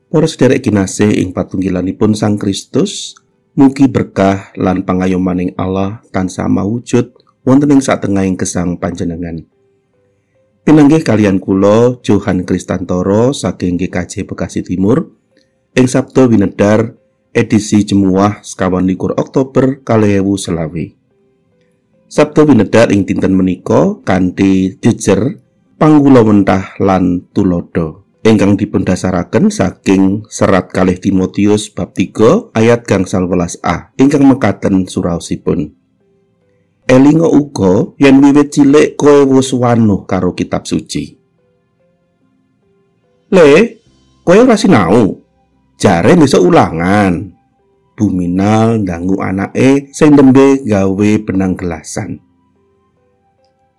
Para sederek kinasih ing patunggilanipun Sang Kristus, mugi berkah lan pangayomaning Allah tansah mawujud wonten ing satengahing gesang panjenengan. Pinanggih kalian kula Johan Kristantoro saking GKJ Bekasi Timur ing Sabdo Winedar edisi Jemuah 21 Oktober 2020. Sabdo Winedar ing dinten menika kanthi jejer panggula wentah lan tulodo ingkang dipundhasaraken saking serat kalih Timotius bab 3 ayat 11a ingkang mekaten suraosipun. Elinga uga yen wiwit cilik kowe wis wanuh karo kitab suci. Le, kowe ora sinau. Jare besok ulangan. Bu Minal ndangu anake sing nembe gawe benang gelasan.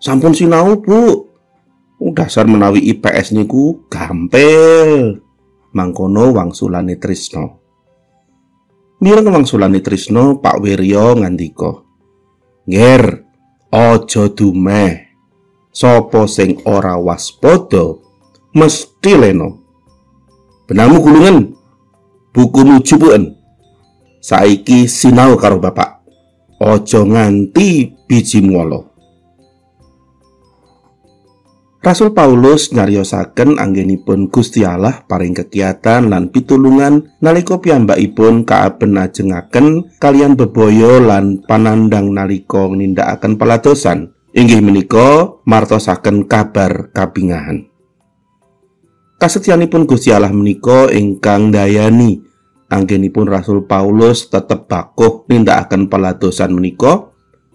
Sampun sinau, Bu. Dasar menawi IPS niku gampil. Mangkono wangsulane Trisno. Mireng wangsulane Trisno, Pak Wiryo ngandika, "Nger, aja dumeh. Sapa sing ora waspada mesti lena. Benangmu gulungen, bukumu jupuken. Saiki sinau karo bapak. Aja nganti bijimu ala." Rasul Paulus nyariosaken anggenipun Gusti Allah paring kegiatan lan pitulungan nalika piyambakipun kaaben ajengaken kalian bebaya lan panandhang nalika nindakaken peladosan, inggih menika martosaken kabar kabingahan. Kasetyanipun Gusti Allah menika ingkang ndayani anggenipun Rasul Paulus tetep bakuh nindakaken peladosan menika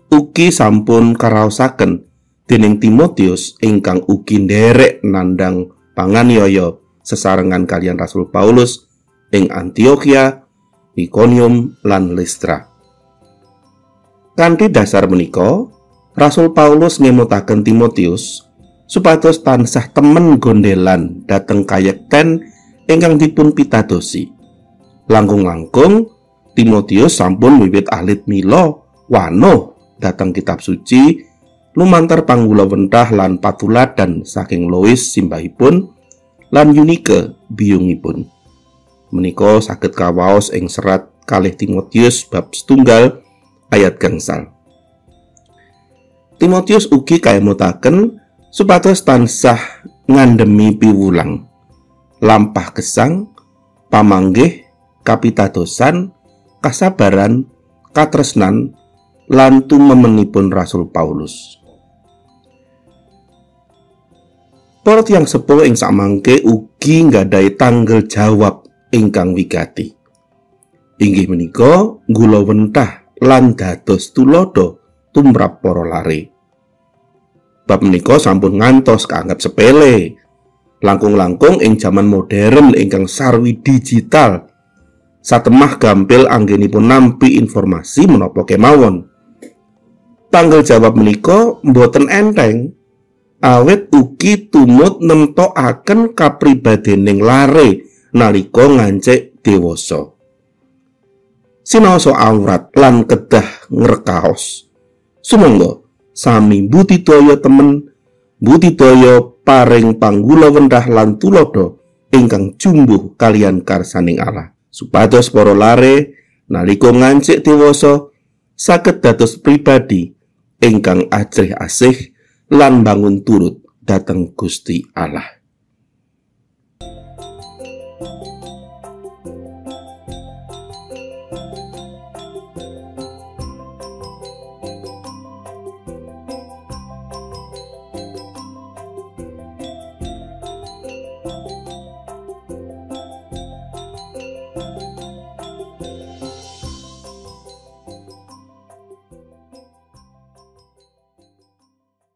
ugi sampun karaosaken dening Timotius ingkang ugi nderek nandhang panganiaya sesarengan kalian Rasul Paulus ing Antiokhia, Ikonium lan Listra. Kanthi dasar menika, Rasul Paulus ngemutaken Timotius supados tansah temen gondelan dhateng kayekten ingkang dipun pitadosi. Langkung-langkung Timotius sampun wiwit alit mila wanuh dhateng kitab suci lumantar panggula wentah lan patuladan saking Lois simbahipun lan Yunike biyungipun. Menika saged kawaos ing serat kalih Timotius bab 1 ayat 5. Timotius ugi kaemutaken supados tansah ngandhemi piwulang, lampah gesang, pamanggih, kapitadosan, kasabaran, katresnan lan tumemenipun Rasul Paulus. Para tiyang sepuh ing samangke ugi nggadahi tanggel jawab ingkang wigati. Inggih menika nggula wentah lan dados tulodo tumrap para lare. Bab menika sampun ngantos kaanggep sepele. Langkung-langkung ing jaman modern ingkang sarwi digital, satemah gampil anggenipun nampi informasi menapa kemawon. Tanggel jawab menika mboten enteng, awit ugi tumut nemtokaken kapribadening lare nalika ngancik dewasa. Sinaosa awrat lan kedah ngrekaos. Sumangga sami budidaya temen, budidaya paring panggula wentah lan tulodo ingkang jumbuh kalian karsaning Allah, supados para lare nalika ngancik dewasa saged dados pribadi ingkang ajrih asih lan bangun turut dhateng Gusti Allah.